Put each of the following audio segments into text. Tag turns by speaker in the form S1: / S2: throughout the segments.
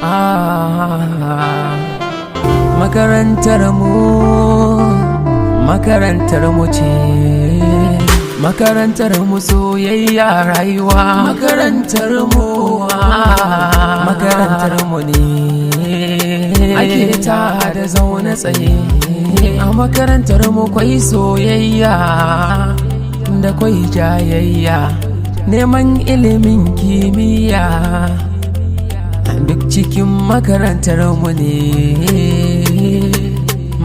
S1: Ah, makarantar mu, makarantar mu ce, makarantar mu soyayya rayuwa, makarantar mu, ah, makarantar mu ne ake ta da zaune tsaye. A makarantar mu kwai soyayya da kwai jayayya, neman ilimin kimiyya duk cikin makarantar mu ne.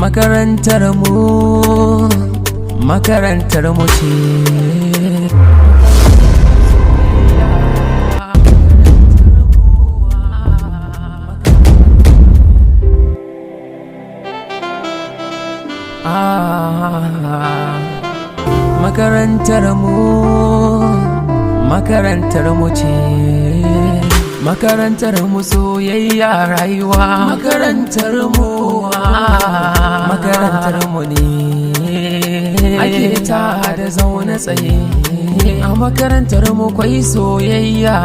S1: Makarantar mu, makarantar mu ce. Ah, makarantar mu, makarantar mu ce, makarantar mu soyayya rayuwa, makarantar mu, ah, makarantar mu ne ake ta da zaune tsaye. A makarantar mu kwai soyayya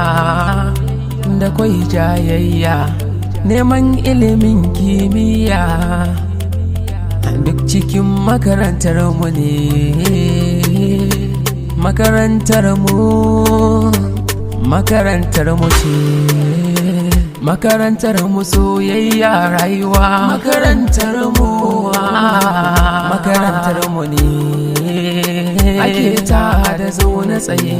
S1: da kwai jayayya, neman ilimin kimiyya duk cikin makarantar mu ne. Makarantar mu, makarantar mu ce, makarantar mu soyayya rayuwa, makarantar mu, ah, makarantar mu ne ake ta da zaune tsaye.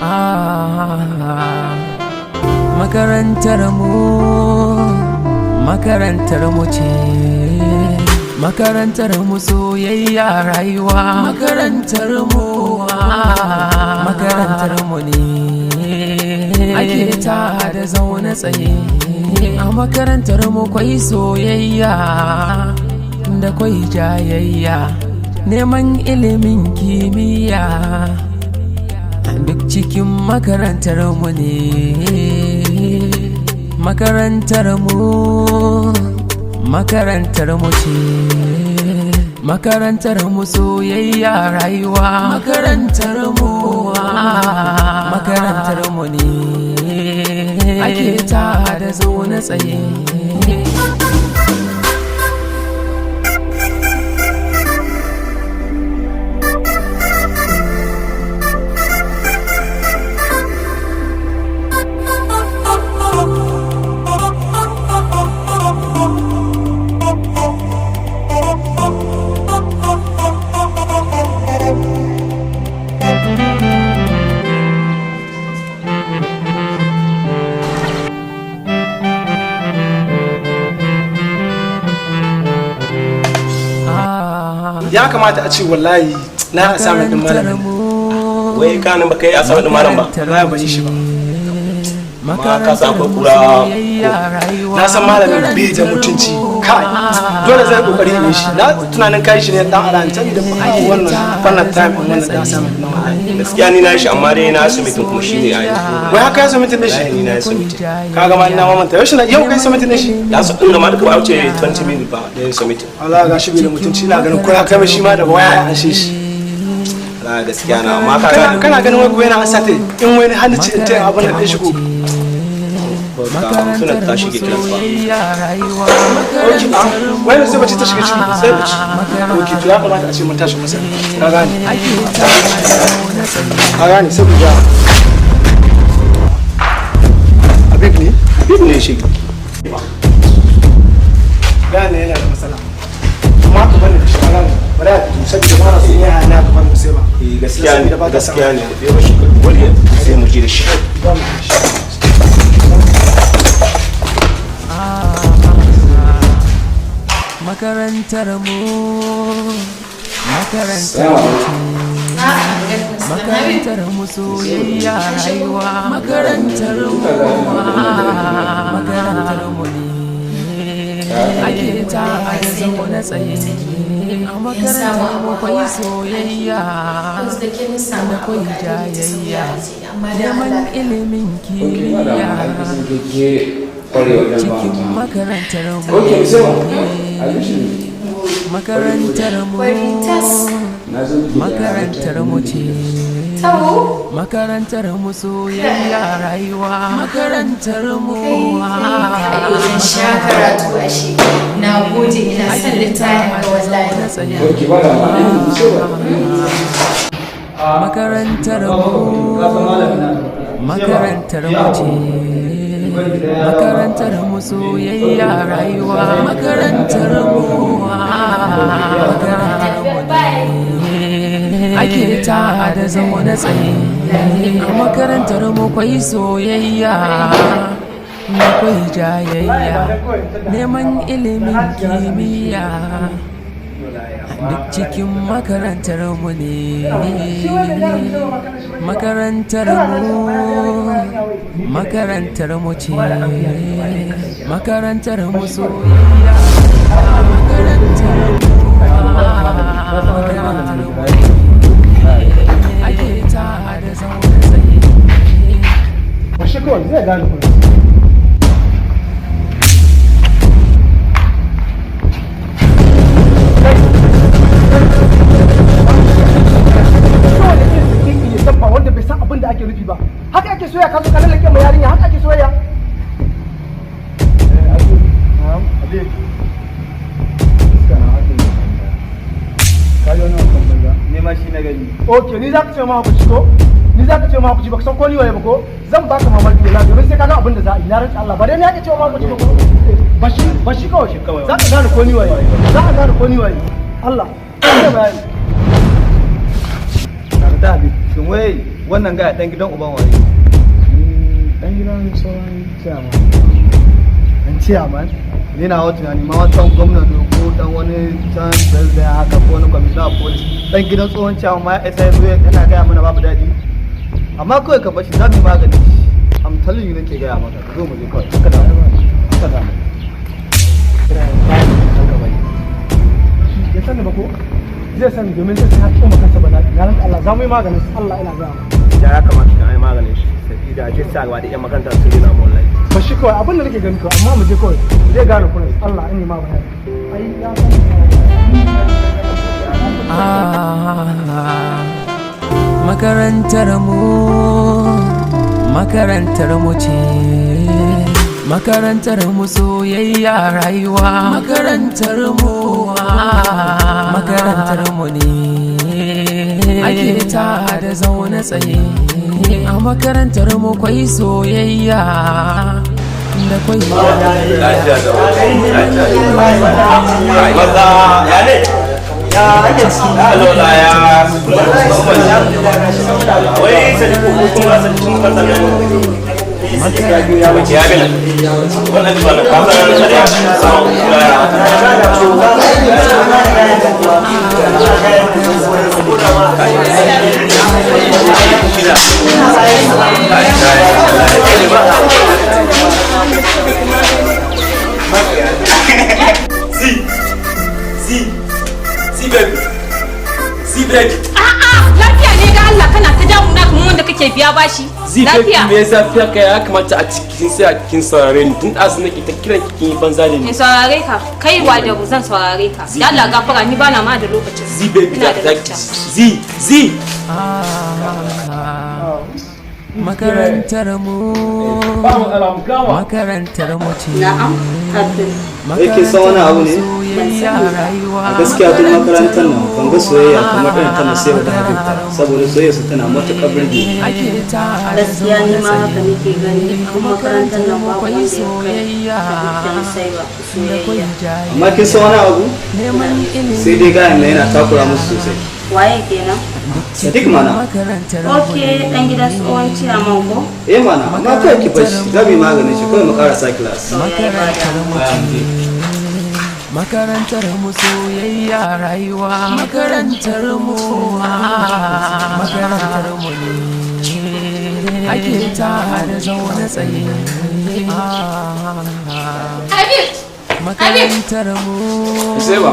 S1: Ah, makarantar mu, makarantar mu ce, makarantar mu soyayya rayuwa, makarantar mu, ah, makarantar mu ne ake ta da zaune tsaye. A makarantar mu kwai soyayya da kwai jayayya, neman ilimin kimiyya duk cikin makarantar mu ne. Makarantar mu, makarantar mu ce, makarantar mu soyayya rayuwa, makarantar mu, ah, makarantar mu ne ake ta da zaune tsaye.
S2: Ya kamata a ce wallahi na assignment din malamin.
S3: Wai kanin baka yi assignment din malam ba?
S2: Wallahi ban yi shi ba.
S3: Ma ka san akwai kura.
S2: Na san malamin bai da mutunci. Kai, dole zai kokari in yi shi. Na tunanin kai shi ne dan aran can da wannan time din, wannan dan assignment din wallahi.
S3: Gaskiya ni na yi shi, amma dai na submitin kuma shine a yanzu.
S2: Wai haka ya submitin din shi?
S3: Ni na yi submitin.
S2: Kaga ma ina mamanta yau shi yau kai submitin din shi.
S3: Ya su din gama duka ba wuce 20 minutes ba da yin submitin.
S2: Allah, ga shi bai da mutunci. Ina ganin ko ya kai shi ma da waya ya anshe shi.
S3: Allah, gaskiya na amma ka
S2: kana ganin wai gobe na asate in wani hannu ce ta abin da ya shigo.
S3: Suna ta shige class ba.
S2: Okay, ah, wai sai bace ta shiga ciki, sai bace. Okay, to ya kamata a ce mun tashi masa. Ka gane? Ka gane saboda Habib ne?
S3: Habib ne shi.
S2: Gane yana da matsala. Amma ka bani da shi, ka gane. Bari a fito saboda ba na so ya hana gaban mu sai ba.
S3: Eh, gaskiya ne.
S2: Saboda ba ta son.
S3: Gaskiya ne, bai bashi wani sai mu je da shi.
S2: Ba mu da shi.
S1: Makarantar mu, makarantar mu. Makarantar mu soyayya rayuwa. Makarantar mu, makarantar mu ne ake ta da zaune tsaye. A makarantar mu kwai soyayya da kwai jayayya, neman ilimin kimiyya cikin makarantar mu. Makarantar mu, makarantar mu ce. Makarantar mu soyayya rayuwa. Makarantar mu.
S4: Kai, sha karatu ashe. Na gode, ina son littafin ka wallahi.
S1: Makarantar mu, makarantar mu ce. Makarantar mu soyayya rayuwa. Makarantar mu, makarantar mu ne ake ta da zaune tsaye. A makarantar mu kwai soyayya da kwai jayayya, neman ilimin kimiyya duk cikin makarantar mu ne. Makarantar mu, makarantar mu ce. Makarantar mu soyayya. Makarantar mu, makarantar mu ake ta da zaune tsaye.
S2: Ba shi kawai zai gane kuma. Kawai da irin sikin iya dabba wanda bai san abin da ake nufi ba. Haka ake soyayya? Ka zo ka lallake ma yarinya, haka ake soyayya?
S5: Na'am, Habib. Iska na haɗin da ka yi wani wasan banza.
S3: Ne ma shi na gani.
S2: Ok, ni za ka ce ma hukunci ko? Ni za ka ce ma hukunci? Baka san ko ni waye ba ko? Zan baka mamaki wallahi, domin sai ka ga abin da za a yi. Na rantsa Allah, ba dai ni ake cewa ma hukunci ba ko? Bashi, bashi kawai.
S3: Kawai.
S2: Za ka gane ko ni waye. Za ka gane ko ni waye. Allah kai bayani.
S5: Da Habib, shin wai wannan gaya dan gidan uban waye?
S6: Dan gidan tsohon chairman.
S5: Dan ciyaman? Ni na wata tunani ma wancan gwamna ne ko dan wani can president haka ko wani commissioner of police. Dan gidan tsohon ciyaman ma ya isa ya zo yana gaya mana babu daɗi. Amma kawai ka bashi, za mu yi magani shi. I'm telling you, nake gaya maka, ka zo mu je kawai. Ka damu. Ka damu. Ka bari.
S2: Ya sani ba ko? Zai sani, domin zai san haƙƙin kansa bala'i. Na rantsa Allah, za mu yi maganin su. Allah, ina gaya maka.
S3: Ya kamata ka yi maganin shi sabida a sa gaba da yan makaranta su rena mu wallahi.
S2: Ba shi kawai abin da nake gani kawai, amma mu je kawai, zai gane kuma. Allah, in yi ma bayani. Ai ya san.
S1: Ah, makarantar mu, makarantar mu ce. Makarantar mu soyayya rayuwa. Makarantar mu, makarantar mu ne ake ta da zaune tsaye. A makarantar mu kwai soyayya da kwai
S3: Lafiya da maza, ya ne ya ake ciki? Ya lola, ya wai sadi ko kuma sadi kun fasa ne ya wuce ya gina wannan ba da kasa da ya samu. See, see, see baby, see baby.
S7: A'a, lafiya ne ga Allah kana ta damuna kamar wanda kake biya bashi.
S8: Zai
S7: Lafiya.
S8: Me yasa fiya kai? Ya kamata a cikin sai a cikin saurare ni tun ɗazu nake ta kiran ki, kin yi banza da ni.
S7: In saurare ka, kai wa da zan saurare ka? Da Allah gafara, ni bana ma da lokacin.
S8: Zi baby.
S7: Ina
S8: Da
S7: da lecture.
S8: Zi, zi.
S1: Makarantar mu, makarantar mu ce.
S9: Na'am, Abdul.
S3: Yake son wani abu ne?
S1: Soyayya rayuwa.
S3: A gaskiya tun makarantar nan ban ga soyayya kamar irin ta Nasiha da Habib ba, saboda soyayya su tana matuƙar burge ni.
S1: Ake ta
S9: Gaskiya ni ma haka nake gani. Duk makarantar nan babu wanda ya kai Habib da Nusaiba soyayya.
S3: Amma kin san wani abu?
S1: Neman ilimi.
S3: Sai dai gayan nan yana takura musu sosai.
S9: Waye kenan?
S3: Sadiq mana.
S1: Makarantar mu.
S9: Ok, dan gidan tsohon ciyaman ko?
S3: Eh mana, amma kawai ki bar shi, za mu yi maganin shi kawai, mu karasa class.
S9: To, yayi ba
S1: Makarantar mu
S9: damuwa.
S1: ce. Makarantar mu soyayya rayuwa. Makarantar mu, makarantar mu ne ake ta da zaune tsaye.
S4: Habib!
S1: Makarantar mu.
S8: Sai ba.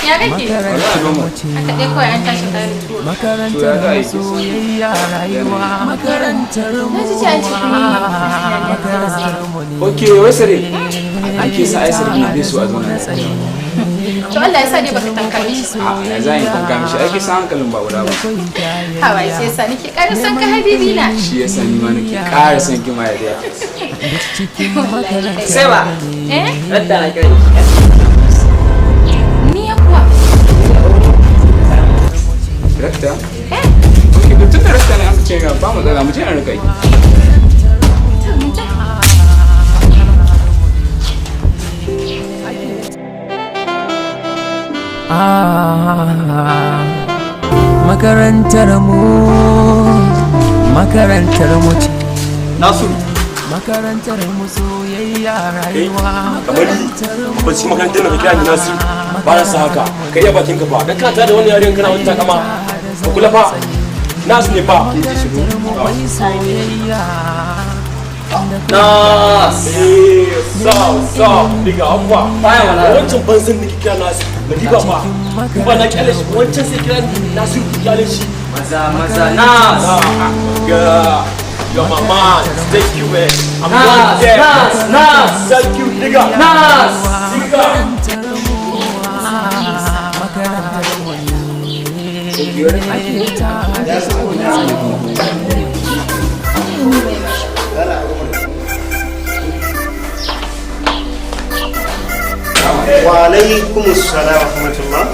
S4: Ya kake?
S1: Makarantar mu ce.
S4: Haka dai kawai an tashi kayan tuwo.
S1: Makarantar mu soyayya rayuwa. Makarantar mu.
S4: Na ji ce an ce kun yi.
S1: Makarantar mu ne.
S8: Ok, wai sare. Ake sa ai sare bai so a zauna.
S4: To Allah ya sa dai baka tanka mishi.
S8: A ya za in tanka mishi, ai ke san hankalin ba guda ba.
S4: Hawa shi yasa nake ƙara son ka Habibi na.
S8: Shi yasa ni ma nake ƙara son ki ma ya.
S1: Sai
S10: ba.
S4: Eh?
S10: Radda na kiran ki.
S4: Ni ya kuwa.
S8: Rakta? Ok, to tun da rakta ne aka ce ga ba matsala mu je an rika yi.
S4: To mun je.
S1: Ah, makarantar mu, makarantar mu ce.
S2: Nasiru.
S1: Makarantar mu soyayya rayuwa.
S3: Kamar ba ci makarantar da ka kira ni Nasiru, ba na sa haka. Ka iya bakin ka fa dan kana tare da wani yaren kana wani takama. Ka kula fa, Nasu ne fa.
S10: Nas.
S3: Eh, sa sa diga abba wancan banzan nake kira Nasu na diba fa in ba na kyale shi wancan sai kira Nasiru, ku kyale shi.
S10: Maza maza Nas.
S3: Ga You're my man. Thank you, man. I'm
S10: Nas,
S3: going there.
S10: Nas, Nas.
S3: Thank you, nigga.
S10: Nas.
S3: Nigga.
S1: Makarantar mu ne ake ta da zaune tsaye.
S11: Wa alaikum assalam wa rahmatullah.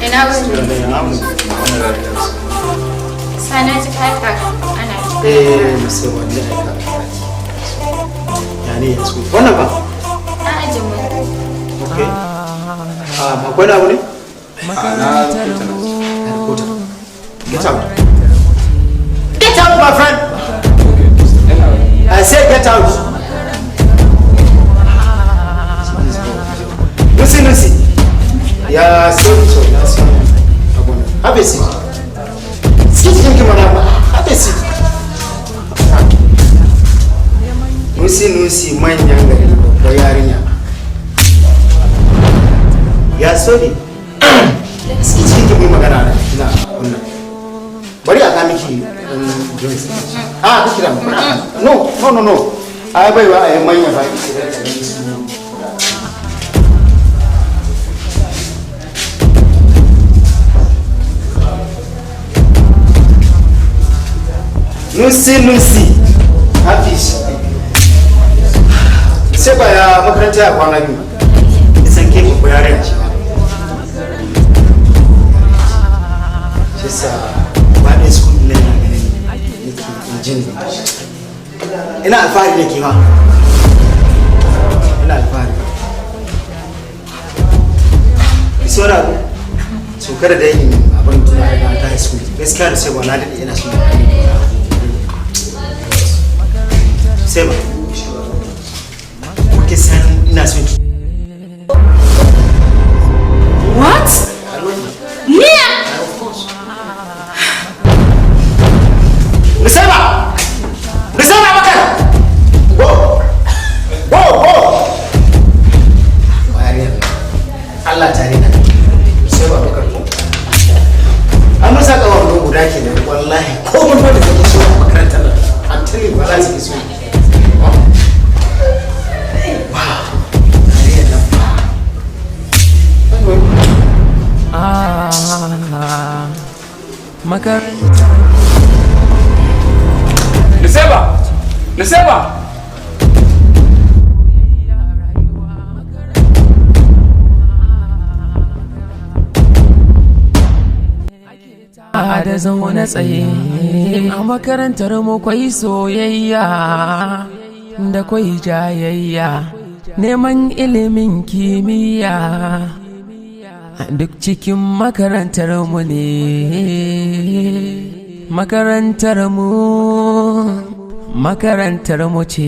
S4: Ina wuni. Sana ji kaka ana.
S11: Eh, sai wani aika. Ya ne yanzu? Wannan ba?
S4: Na aje mu.
S11: Okay. Ah, akwai na abu ne?
S8: Makarantar
S11: mu. Get out. Get out, my friend. I said get out. Lucy, Lucy. Ya so so ya so. Abuna. Have a seat. Sit cikin mana. Have a seat. Lucy, Lucy manyan gari babbar yarinya. Ya so ne. Sit cikin mu magana da ina wannan. Bari a ka miki drinks. Ah, kike da mu. No, no, no, no. Ai baiwa ai manya ba ki da Lucy, Lucy. Hafiz. Sai ba ya makaranta ya kwana biyu. Nisan ke babba yaren ce. Shi sa ba ɗaya school ɗin nan ganin nake jin. Ina alfahari da ke ma. Ina alfahari. Ki wani abu? So kada da yin abin tuna da ta high school. Gaskiya da sai ba na daɗe ina son sai ba kuke san ina son ki.
S7: What? Niya?
S11: Nisaba! Nisaba Bakar! Go! Go! Go! Bayar Allah tare na. Nisaba Bakar ko? An masa ka wando guda kenan wallahi ko mun wanda kake so a makarantar nan. I'm telling you wallahi kake so. Wow. Yariyar nan fa.
S1: Ah, makarantar
S8: Nusaiba! Nusaiba!
S1: da zaune tsaye a makarantar mu kwai soyayya da kwai jayayya neman ilimin kimiyya duk cikin makarantar mu ne. Makarantar mu, makarantar mu ce.